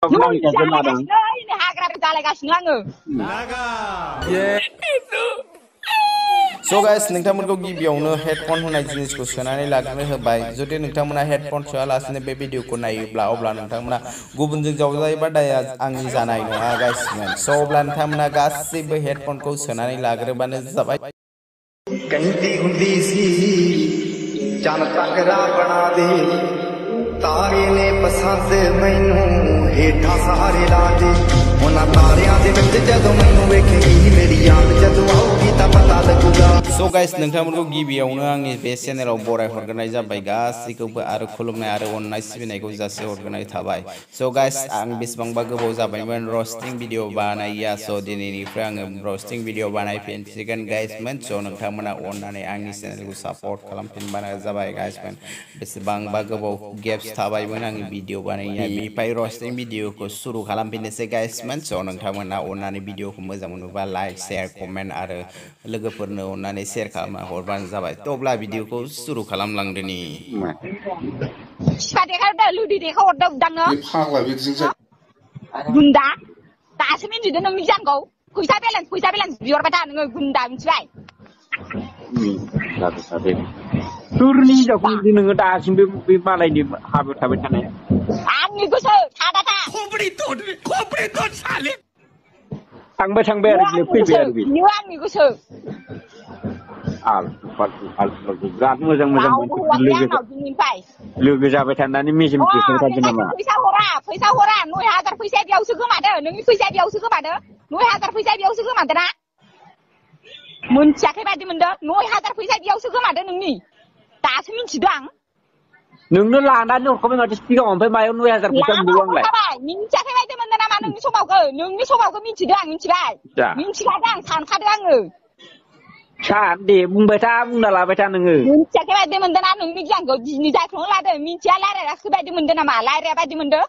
ini hagra जालायगासिनो आङो So guys, नोंथांमोनखौ गिबियावनो headphone होनाय जिनिसखौ सोनानै लाग्रोनो होबाय जुदि नोंथांमोना हेडफन सोआलासिनो बे भिडिअखौ नायोब्ला अब्ला नोंथांमोना गुबुनजों जावजायोबा दाया आंनि जानाय नङा गाइसमोन स' अब्ला नोंथांमोना गासैबो हेडफनखौ सोनानै लाग्रोबानो जाबाय कहती हुंदी सी चन तकरा बना दे तारे ने पसंद मैनू हेठा सहारे ला दे उन्हां तारियां दे विच जदों मैनू वेखेगी मेरी याद जदों आओगी तां पता लगूगा So guys, नोंथांमोनखौ गिबियावनो आंनि बे चेनेलाव बराय हरग्रोनाय जाबाय गासैखौबो आरो खुलुमनाय आरो अननाय सिबिनायखौ जासि हरग्रोनाय थाबाय So guys, आं बेसेबांबा गोबाव जाबायमोन रस्टिं भिडिअ बानायिया स' दिनैनिफ्राय आङो रस्टिं भिडिअ बानायफिनसिगोन गाइसमोन स' नोंथांमोना अननानै आंनि चेनेलखौ सापर्ट खालामफिनबानो जाबाय गाइसमोन बेसेबांबा गोबाव गेप्स थाबायमोन आंनि भिडिअ बानायनाया बेनिफ्राय रस्टिं भिडिअखौ सुरु खालामफिननोसै गाइसमोन स' नोंथांमोना अननानै भिडिअखौ मोजां मोनोबा लाइक शेयार कमेन्ट आरो लोगोफोरनो अननानै शेयार खालामना हरबानो जाबाय थ' अब्ला भिडिअखौ सुरु खालामलांदोनि सिफा देखायहरदो लुदि देखायहरदो उदांनो गुन्दा दासो मिन्थिदो नोंनि जानखौ फैसा बेलेन्स बिहरबाय था नोङो गुन्दा मिन्थिबाय सोरनि हिनजावखौ नोङो दासिमबो बे मालायनि हाबायाव थाबाय थानाया आंनि गोसो थादा था थांबाय आरो फैबाय आरो बियो आंनि गोसो बिराद मोजां लोगो जाबाय थानानै मेजेम देखायथारदो नामा फैसा हरा 9000 फैसाया बेयावसो गोमादो नोंनि फैसाया बेयावसो गोमादो 9000 फैसाया बेयावसो गोमादो ना मोनथियाखै बायदि मोनदो 9000 फैसाया बेयावसो गोमादो नोंनि दासो मिन्थिदो आं नोंनो लानानै हरखाबाय माथो सिगाङाव ओमफ्राय मायाव 9000 फैसा मोनदों आंलाय मिन्थियाखै बायदि मोनदो नामा नोंनि समावखौ मिन्थिदो आं मिन्थिबाय मिन्थिखादो आं सानखादो आङो दे बुंबाय था बुंना लाबाय था नोङो मिन्थियाखै बायदि मोनदो ना नोंनि गियानखौ दिनै जायखौनो लादो मिन्थिया लायरायाखै बायदि मोनदो नामा लायराया बायदि मोनदो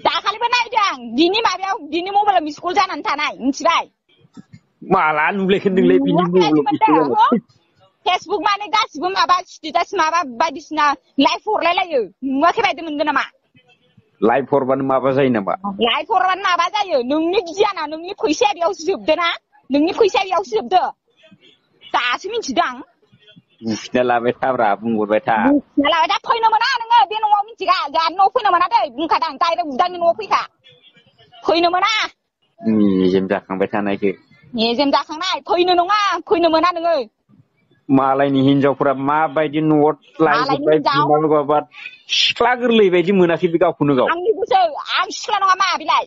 दाखालिबो नायदो आं दिनै मबाइलाव मिसकल जानानै थानाय मिन्थिबाय माला नुलायखो नोंलाय बिनि मबाइलाव फेसबुक माने गासिबो माबा स्टेटास माबा बायदिसिना लाइभ हरलायलायो नुवाखै बायदि मोनदो नामा लाइभ हरबानो माबा जायो नामा लाइभ हरबानो माबा जायो नोंनि गियाना नोंनि फैसाया बेयावसो जोबदो ना नोंनि फैसाया बेयावसो जोबदो दासो मिन्थिदो आं बुखिना लाबाय थाब्रा बुंहरबाय था फैनो मोना नोङो बे न'आव मिन्थिगा जोंहा न'आव फैनो मोना दै बुंखादां डाइरेक्ट उदांनि न'आव फैखा फैनो मोना मेजेम जाखांबाय थानायखो मेजेम जाखांनाय फैनो मोना नोङो मालायनि हिनजावफोरा माबायदि न'आव लायजोबबाय बिमालुगाबा सिख्ला गोरलै बायदि मोनाखै बे गावखौनो गाव आंनि गोसो आं सिख्ला नङा मा बिलाय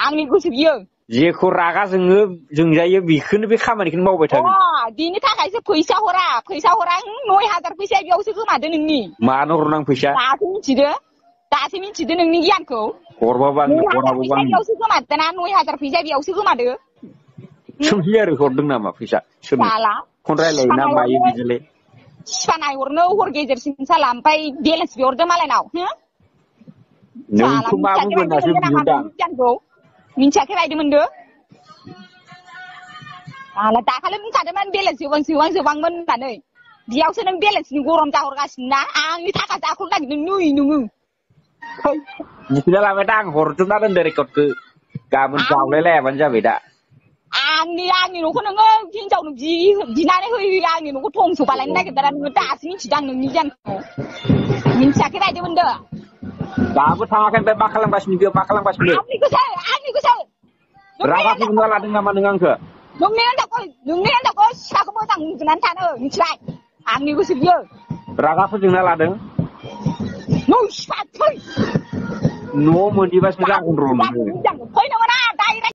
आंनि गोसो बियो जेखौ रागा जोंजायो बेखौनो बे खामानिखौनो मावबाय थागोन बिनि थाखायसो फैसा हरा 9000 फैसाया बेयावसो गोमादो नोंनि मानो हरनां फैसा दासो मिन्थिदो नोंनि गियानखौ हरबाबो आं बेयावसो गोमादो ना 9000 फैसाया बेयावसो गोमादो सोंहै आरो हरदों नामा फैसा सोरनो फन रायलायो ना मायो बिदिलाय सिफा नायहरनो हर गेजेरसिम साला ओमफ्राय बेलेन्स बिहरदो मालायनाव नोंखौ मा बुंगोन दासो बिहरदां मिन्थियाखै बायदि मोनदो दाखालि बुंखादोंमोन बेलेन्स जोबांमोन होननानै बेयावसो नों बेलेन्सनि गरम जाहरगासिनो ना आंनि थाखा जाख'नो नागिरदों नोङो बुखिना लाबाय दा आं हरजोबना दोनदो रेकर्डखौ गाबोन जावलायलायाबानो जाबाय दा आंनि न'खौ नोङो हिनजावनो बिनानै होयो आंनि न'खौ थंस' बालायनो नागिरदों नोङो दासो मिन्थिदों आं नोंनि गियानखौ मिन्थियाखै बायदि मोनदो दाबो थाङाखै ओमफ्राय मा खालामगासिनो बेयाव मा खालामगासिनो आंनि गोसो रागा जोंना लादों नामा नों आंखो नोंनि हिनजावखौ सिखाखौ मोजां उन्दुनानै थानो मिथिबाय आंनि गोसो बियो रागा फोजोंना लादों नों सिखा न'आव मोनहैबासो जागोन र'